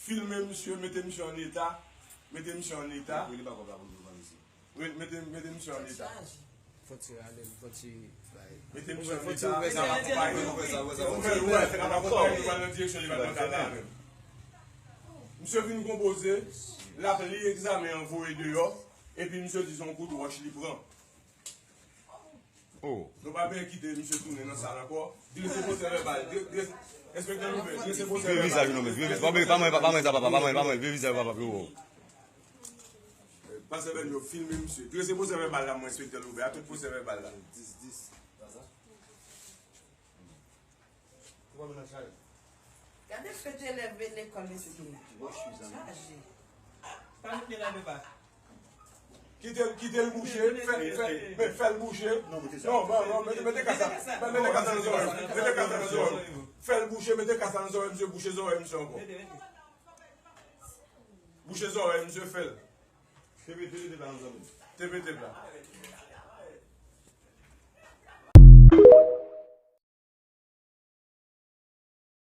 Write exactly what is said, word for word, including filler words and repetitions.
Filme misye, mete misye an eta. Mete misye an eta. Mete, mete misye an eta. Fò ti rale l, fò ti bay. Mete misye an eta. Fò ti ouvè sa. Ouvè l, ouvè l, se kapab konprann nou pral nan direksyon li pral nan kay la avè m. Misye vin konpoze, l ap li egzamen an voye deyò, epi misye di se yon kout wòch li pran. Oh. Nou pa bezwen kite misye tounen nan sal ankò. Drese pwosè vèbal. Dre-, dre-, enspektè Louvet, drese pwosè vèbal. Vire vizaj ou non, men vire vizaj. Pa mwen, pa mwen, pa mwen, sa, papa, pa mwen, pa mwen, vire vizaj papa, pi wo. Pastè Bènyo, filme misye. Drese pwosè vèbal la, mwen, enspektè Louvet. A tout pwosè vèbal la. Gade fete elèv lekòl mesye. Chaje. Pa met men la depa. Kite l, kite l bouche, fè, fè, men fè l bouche. Non, non, non, mete, mete kasa. Mete kasa nan zòrèy. Mete kasa nan zòrèy. Fè l bouche, mete kasa nan zòrèy misye, bouche zòrèy misye ankò. Bouche zòrèy misye, fè l. T P T la.